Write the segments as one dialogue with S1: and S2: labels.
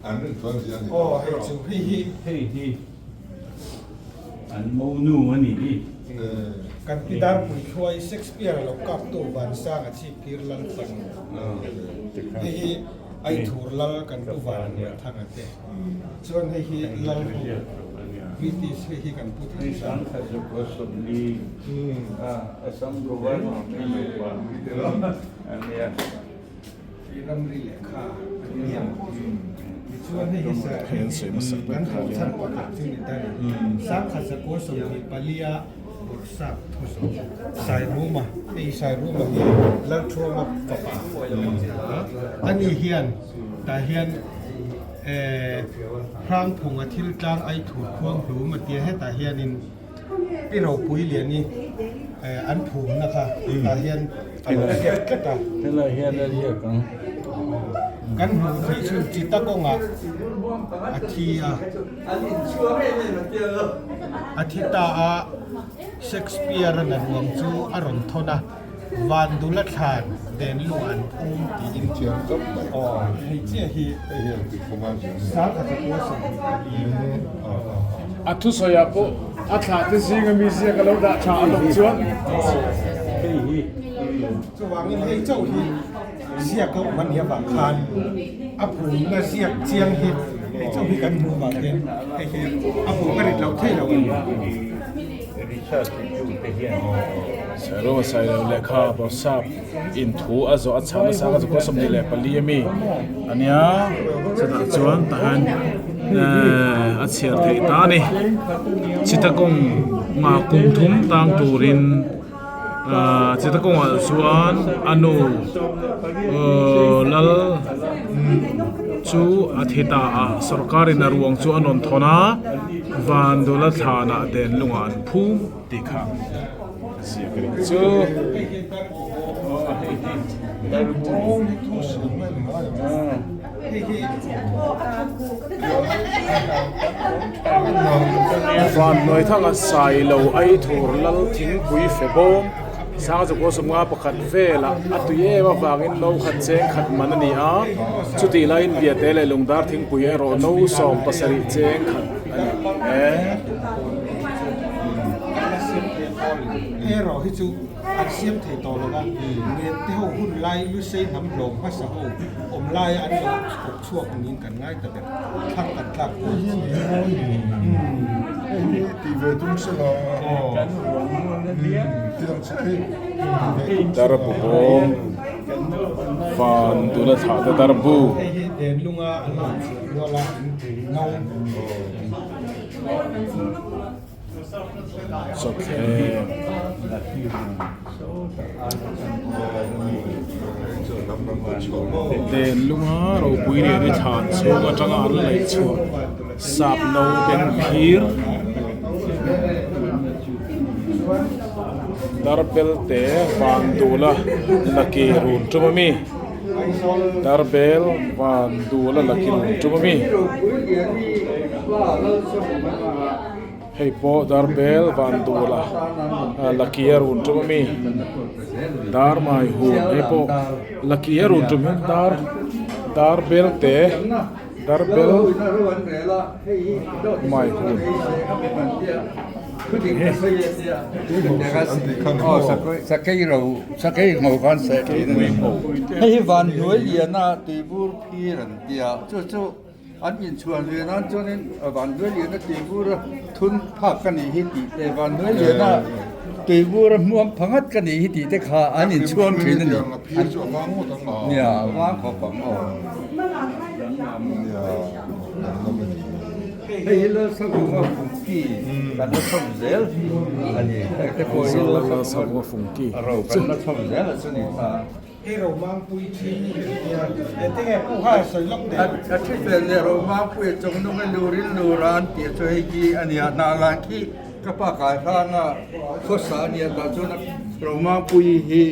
S1: An rin chuan zia a ni.
S2: Aw hei chu hei hi.
S3: Hei hi an monu a ni hi.
S2: Kan pi Darpui Thluai Shakespeare lo kaptu Vansang a chhip tir lal fanu. Hei hi Aithur lal kan pu Van Hmuaithanga te. Chuan hei hi Lal hu British hei hi kan pu Thansang. Ramri lehkha a ni a, tichuan hei hi sa kan thawh chhan pakhat chu ni ta ni. Sangkhat zakua 24 a Bawrhsap thu zawh Sairuma, hei Sairuma hi Lalthuama fapa a ni hian tah hian Hrangphunga thil tlang ai thur khuang hlum a tia hetah hianin Pi Ropui Liani an phumna kha tah hian a lo ziak tlat a.
S3: Helai hian a ziak ang.
S2: Kan hmuh theih chhun Chita kawngah a thi a. A thi ta a, Shakespeare-a na ruang chu a rawn thawn a, Vandula thlan den lung an phum tiin. Aw, hei chiah hi Sangkhat 24.
S4: A thusawiah pawh a thlah te zinga mi ziak a lo dah tha a lawm chuan.
S2: Chuvangin hei chauh hi ziak a awm a nih avang khan a phumna ziak chiang hi hei chauh hi kan hmuh vang hian hei hi a phum a rit loh theih loh a ni.
S4: Sairova Sailo lehkha Bawrhsap in thu a zawh a chhah nasa a zakua 24 a mi a nia chutah chuan tahan a chhiar theih ta a ni Chittagong ah kum thum tang turin Chittagong ah chuan a nu lal chu a thi ta a sorkar in a ruang chu a nawn thawn a Vandula thlanah den lungah an phum tih kha a ziak a nih chu. Vanhnuaithanga Sailo Aithur Lal Thingpui fe bawm Sangzakua 51 velah a tui em avangin no khat cheng khat man a ni a, chutih laiin Biate leh Lungdar Thingpui erawh no 17 cheng khat a ni e.
S2: Erawh hi chu an siam thei tawh lo va, ngen te ho hun lai Lusei hnam hlawm hmasa ho awm laia an lo thawk chhuak niin kan ngai ta ber, thlang kan tlak pawh a ni.
S4: Darbu bawm van duna thlah te darbu.
S2: Hei hi Denlunga an rawn chhiah ruala no.
S4: Chawthleng. Den lunga ropui lian hi thlan chhung atanga an laih chhuah sap no beng phir darbel te van dula laki run tum ami darbel van dula laki run tum ami. Hei pawh darbel van dula laki a run tum ami dar mai hun hei pawh laki a run tum hian dar darbel te darbel mai hun
S5: An inchhuan ve nan chuanin Vanduai Liana tuibur a thun phak ka nih hi tih te, Vanduai Liana tuibur a hmuam phangat ka nih hi tih te kha an inchhuan thin a ni. Nia, vang khawp ang aw. Hei hi Lalsavunga Fungki kan la chhawm zel a ni. Hei te pawh hi
S4: Lalsavunga Fungki
S5: ro kan la chhawm zel a chu ni ta.
S2: Hei Romangpui thi hi an tia, eng nge pu kha sawi lawk teh.
S5: A thi fel leh Romangpui a chawng nung e lurin lura an tih chu hei hi a nia, hnah lan khi ka pa kai hranga khawsa a nia tah chuan Romangpui hi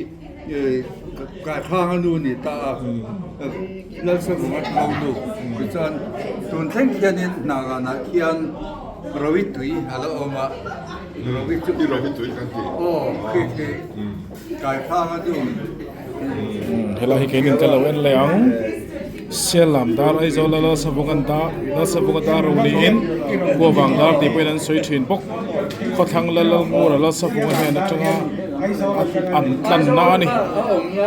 S5: kai hranga nu ni ta a, Lalsavunga tho nu tichuan tun thleng khianin hnah lanah khian Rovi tui a la awm a, Rovi chu
S1: Rovi tui kan ti.
S5: Aw khi khi.
S4: Helai hi keinin ka lo en leh ang. Siallam dar Aizawl a Lalsavunga dar Lalsavunga dar ro niin Kuavang dar tih pawhin an sawi thin bawk. Khawthlang Lallalngura Lalsavunga hnen atanga an tlanna a ni.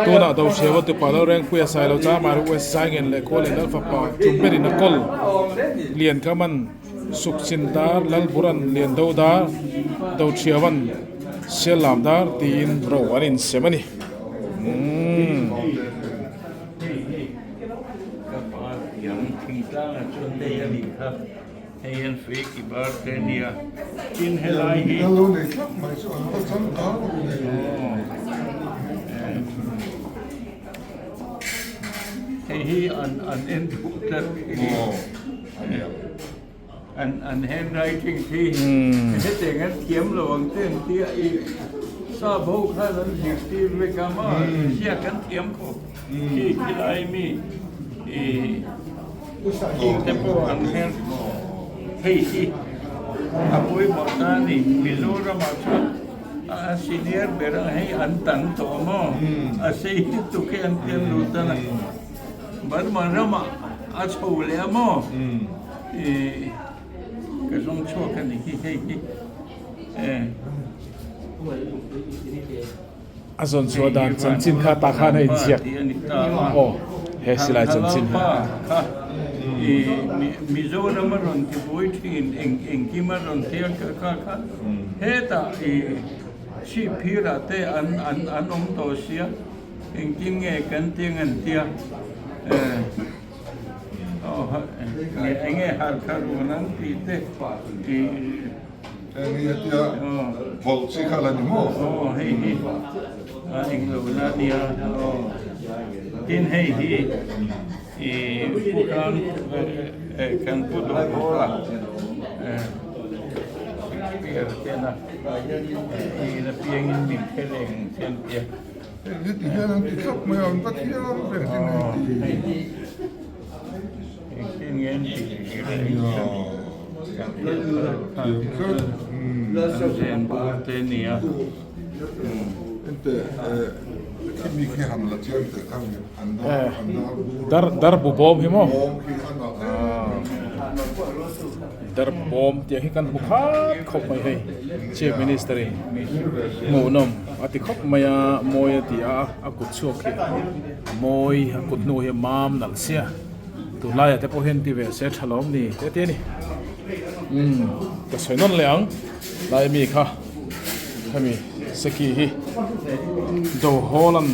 S4: Tunah Dohriaua tupa Lalrengpuia Sailo Chamar West Zaingen leh Khualei Lalfapa Tumberin a kawl Liankaman Sukchin dar Lalburan Liando dar Dohriawan Siallam dar tiin ro an insem a ni. Umm.
S3: Hei hi ka pa thiam thingtlangah chuan hei a nih kha, hei hian fei ki bar te a nia, tin helai hi. Hei hi an an en duh tlat an an handwriting khi hetiang an thiam lo ang te an tia i sap ho khan an zirtir vek a maw ziak an thiam khawp khi khilai mi i te pawh an hand hei hi a pawimawh ta a ni Mizoramah chuan a senior ber a hei an tan tawh a maw a sei lutuk hi an pian lut a Burma ramah a chho leh a maw? Ih ka zawng chhuak a ni hi hei hi eh.
S4: A zawn chhuah dan chanchin kha tah khan a inziak aw he silai chanchin hi.
S3: Kha ih Mizoram a rawn ti buai thin eng engkim a rawn ti a kha kha hetah ih chhipphirah te an an an awm tawh sia. Engtin nge kan ti ngan tia eng nge har kha run ang tih te
S1: Eng nge tia vawlh chi kha la ni maw?
S3: Aw hei hi a eng lo la nia aw tin hei hi i pu khan kan pu duh bawr a Shakespeare tena i la piangin min khelh eng chian tia.
S1: Heti hian an ti thlap mai a, an va thiam reng tin an ti.
S4: Dar dar bu bawm hi maw dar bu bawm tiang hi kan hmu khat khawp mai hei chief minister in hmuhnawm. A ti khawp mai a, mawi a ti a, a kut chhuak hi a mawi, a kut hnu hi a mam nalh sia, tunlaiah te pawh hian ti ve se tha lawm ni te te a ni. Umm ka sawi nawn leh ang, lai mi kha hemi seki hi Dohawlan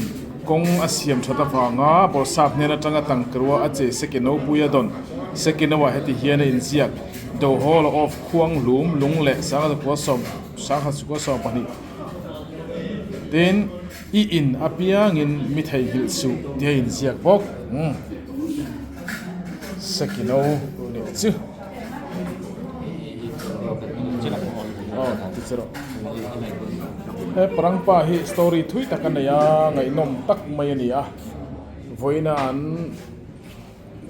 S4: kawng a siam that avanga bawrhsap hnen atanga tangkarua a che seki nopui a dawn, seki noah heti hian a inziak, Dohawla of Khuanglum lung leh Sangha 27. Tin, i in apiangin mi theihnghilh suh tih a inziak bawk. Umm. Sekino leh chu. Aw, ti che rawh. He parangpa hi story thui tak a nei a, ngaihnawm tak mai a ni a. Vawiina an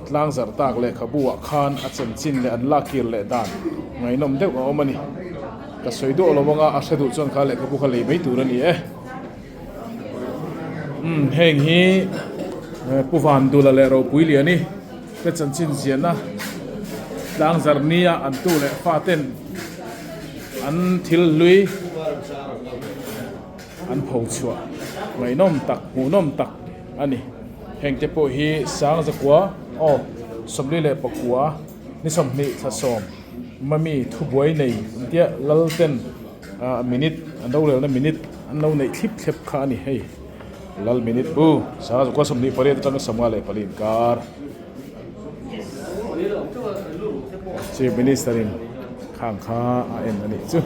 S4: Tlangzarh tak lehkhabu ah khan a chanchin leh an lak kir leh dan ngaihnawm deuh a awm a ni. Ka sawi duah lo anga a hre duh chuan kha lehkhabu kha lei mai tur a ni e. Umm heng hi Pu Vandula leh Ropui Liani te chanchin ziahna tlangzarh nia an tu leh fa ten an thil hlui an pho chhuah ngaihnawm tak hmuhnawm tak a ni. Heng te pawh hi Sangzakua aw 49 ni 20 thla sawm mami thubuai nei tia Lalten ah minute an rorelna minute an lo neih thlip thlep kha a ni hei Lal minute bu Sangzakua 28 atanga 54 inkar Chief Minister in khang kha a en a nih chu.